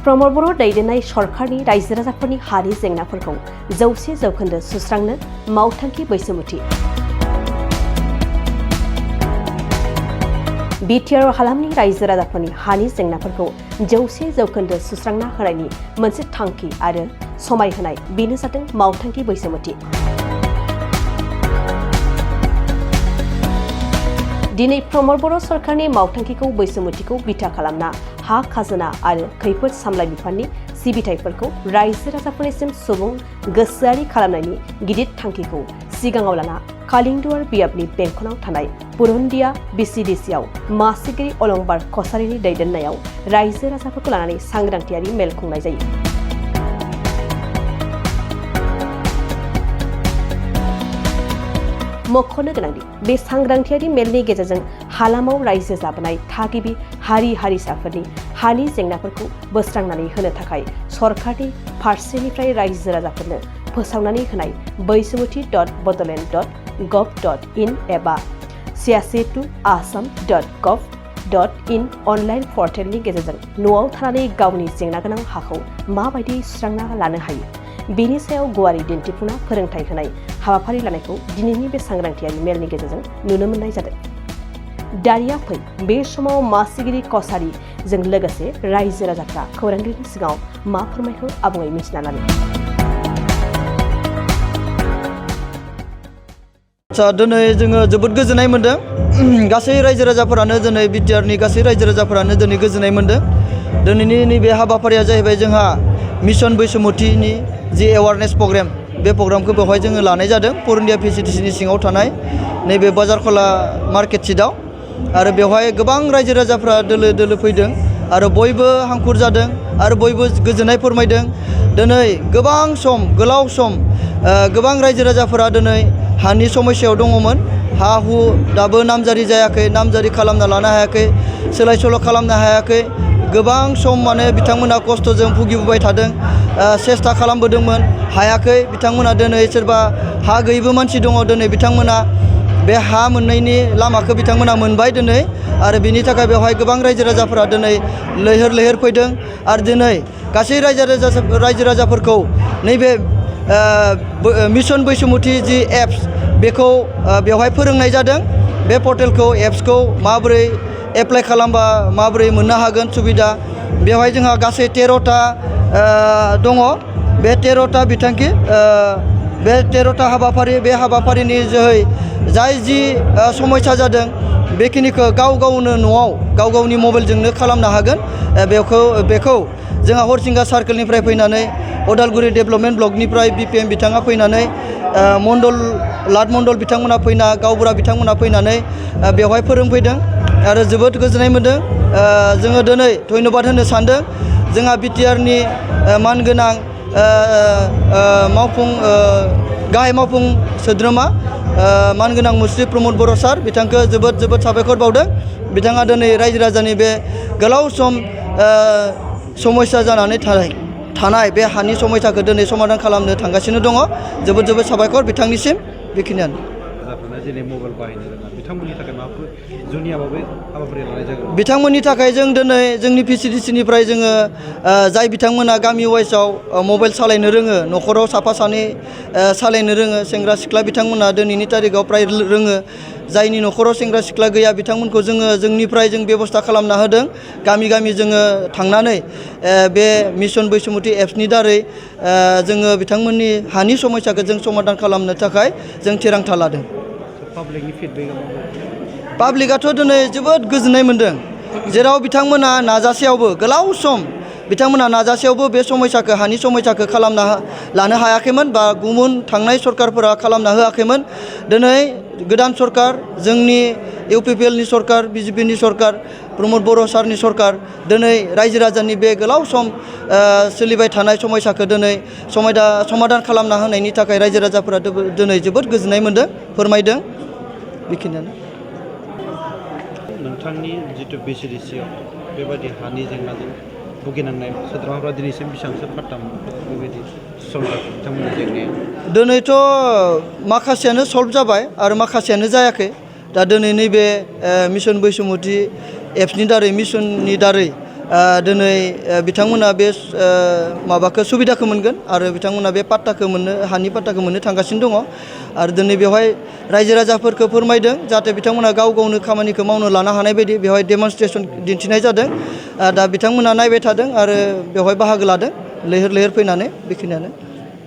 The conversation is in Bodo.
प्रमद बर' दैदेननाय सरकारनि रायजो राजाफोरनि हानि जेंनाफोरखौ 100% सुस्रांनो मावथांखि बैसोमुथि। बिटिआर हालामनि रायजो राजाफोरनि हानि जेंनाफोरखौ 100% सुस्रांना होनायनि मोनसे थांखि आरो समाय होनाय बेनो जादों मावथांखि बैसोमुथि। दिनै प्रमद बर' सरकारनि मावथांखिखौ बैसोमुथिखौ बिथा खालामना हा खाजोना आरो खैफोद सामलाय बिफाननि सिबिथायफोरखौ रायजो राजाफोरनिसिम सुबुं गोसोआरि खालामनायनि गिदिर थांखिखौ सिगाङाव लाना कालिंदुवार बियाबनि बेंखनाव थानाय पुरन्दिया बिसिडिसिआव मासिगिरि अलंबार कसारिनि दैदेननायाव रायजो राजाफोरखौ लानानै सांग्रांथियारि मेल खुंनाय जायो। मख'नो गोनांदि बे सांग्रांथियारि मेलनि गेजेरजों हालामाव रायजो जाबोनाय थागिबि हारि हारिसाफोरनि हानि जेंनाफोरखौ बोस्रांनानै होनो थाखाय सरकारनि फारसेनिफ्राय रायजो राजाफोरनो फोसावनानै होनाय बैसोमुथि.bodoland.gov.in एबा 86assam.gov.in अनलाइन पर्टेलनि गेजेरजों न'आव थानानै गावनि जेंना गोनां हाखौ माबायदि सुस्रांना लानो हायो बेनि सायाव गुवारै दिन्थिफुंना फोरोंथाय होनाय हाबाफारि लानायखौ दिनैनि बे सांग्रांथियारि मेलनि गेजेरजों नुनो मोननाय जादों। दानिया फै बे समाव मासिगिरि कसारिजों लोगोसे रायजो राजाफ्रा खौरांगिरिनि सिगाङाव मा फोरमायखौ आबुङै मिथिना लानो। दिनै जोङो जोबोद गोजोननाय मोनदों। गासै रायजो राजाफोरानो दिनै बिटिआरनि गासै रायजो राजाफोरानो दिनै गोजोननाय मोनदों। दिनैनि नैबे हाबाफारिया जाहैबाय जोंहा मिशन बैसोमुथिनि जि एवारनेस प्रग्राम बे प्रग्रामखौ बेवहाय जोङो लानाय जादों पुरुन्दिया पिसिडिसिनि सिङाव थानाय नैबे बाजारखला मार्केट सिटआव आरो बेवहाय गोबां रायजो राजाफ्रा दोलो दोलो फैदों आरो बयबो हांखुर जादों आरो बयबो गोजोननाय फोरमायदों। दिनै गोबां सम गोलाव सम गोबां रायजो राजाफोरा दिनै हानि समस्यायाव दङमोन। हा हु दाबो नामजारि जायाखै, नामजारि खालामना लानो हायाखै, सोलाय सोल' खालामनो हायाखै। गोबां सम माने बिथांमोना खस्थ'जों भुगिबोबाय थादों, सेस्था खालामबोदोंमोन, हायाखै। बिथांमोना दिनै सोरबा हा गैयिबो मानसि दङ, दिनै बिथांमोना बे हा मोननायनि लामाखौ बिथांमोना मोनबाय दिनै आरो बिनि थाखाय बेवहाय गोबां रायजो राजाफोरा दिनै लैहोर लैहोर फैदों आरो दिनै गासै रायजो राजाफोरखौ नैबे मिशन बैसोमुथि जि एप्स बेखौ बेवहाय फोरोंनाय जादों। बे पर्टेलखौ एप्सखौ माबोरै एप्लाइ खालामबा माबोरै मोननो हागोन सुबिदा। बेवहाय जोंहा गासै 13टा दङ। बे 13टा बिथांखि बे 13टा हाबाफारि, बे हाबाफारिनि जोहै जाय जि समस्या जादों बेखिनिखौ गाव गावनो न'आव गाव गावनि मबाइलजोंनो खालामनो हागोन। बेखौ जोंहा हरसिंगा सार्कोलनिफ्राय फैनानै उदालगुरि डेभेलपमेन्ट ब्लकनिफ्राय बिपिएम बिथाङा फैनानै लाट मण्डल बिथांमोना फैना गावबुरा बिथांमोना फैनानै बेवहाय फोरोंफैदों आरो जोबोद गोजोननाय मोनदों। जोङो दिनै धन्यबाद होनो सानदों जोंहा बिटिआरनि मानगोनां गाहाय मावफुं सोद्रोमा मानगोनां मुस्रि प्रमद बर' सार बिथांखौ जोबोद साबायखर बावदों। बिथाङा दिनै रायजो राजानि बे गोलाव सम समस्या जानानै थानाय बे हानि समस्याखौ दिनै समाधान खालामनो थांगासिनो दङ। जोबोद साबायखर बिथांनिसिम। बेखिनियानो। बिथांमोननि थाखाय जों दिनै जोंनि पिसिडिसिनिफ्राय जोङो जाय बिथांमोना गामि वाइसआव मबाइल सालायनो रोङो, न'खराव साफा सानै सालायनो रोङो, सेंग्रा सिख्ला बिथांमोना दिनैनि तारिखाव फ्राय रोङो। जायनि न'खराव सेंग्रा सिख्ला गैया बिथांमोनखौ जोंनिफ्राय जों बेबस्था खालामना होदों। गामि गामि जोङो थांनानै बे मिशन बैसोमुथि एप्सनि दारै जोङो बिथांमोननि हानि समस्याखौ जों समाधान खालामनो थाखाय जों थिरांथा लादों। पाब्लिकआथ' दिनै जोबोद गोजोननाय मोनदों। जेराव बिथांमोना नाजासेयावबो गोलाव सम बिथांमोना नाजासेयावबो बे समस्याखौ हानि समस्याखौ खालामना लानो हायाखैमोन बा गुबुन थांनाय सरकारफोरा खालामना होआखैमोन। दिनै गोदान सरकार जोंनि इउपिपिएलनि सरकार, बिजेपिनि सरकार, प्रमद बर' सारनि सरकार दिनै रायजो राजानि बे गोलाव सम सोलिबाय थानाय समस्याखौ दिनै समाधान खालामना होनायनि थाखाय रायजो राजाफोरा दिनै जोबोद गोजोननाय मोनदों, फोरमायदों। बेखिनियानो। नोंथांनि जिथु बिसिडिसिआव बेबायदि हानि जेंनाजों भुगिनांनाय सोद्रोमाफ्रा दिनैसिम बेसेबांसो पाट्टा बेबायदि सल्भ जाखो बिथांमोननि जेंनाया? दिनैथ' माखासेयानो सल्भ जाबाय आरो माखासेयानो जायाखै। दा दिनै नैबे मिशन बैसोमुथि एप्सनि दारै मिशननि दारै दिनै बिथांमोना बे माबाखौ सुबिदाखौ मोनगोन आरो बिथांमोना बे पाट्टाखौ मोननो हानि पाट्टाखौ मोननो थांगासिनो दङ आरो दिनै बेवहाय रायजो राजाफोरखौ फोरमायदों जाहाथे बिथांमोना गाव गावनो खामानिखौ मावनो लानो हानाय बायदि बेवहाय डेमनस्ट्रेसन दिन्थिनाय जादों दा बिथांमोना नायबाय थादों आरो बेवहाय बाहागो लादों लैहोर लैहोर फैनानै बेखिनियानो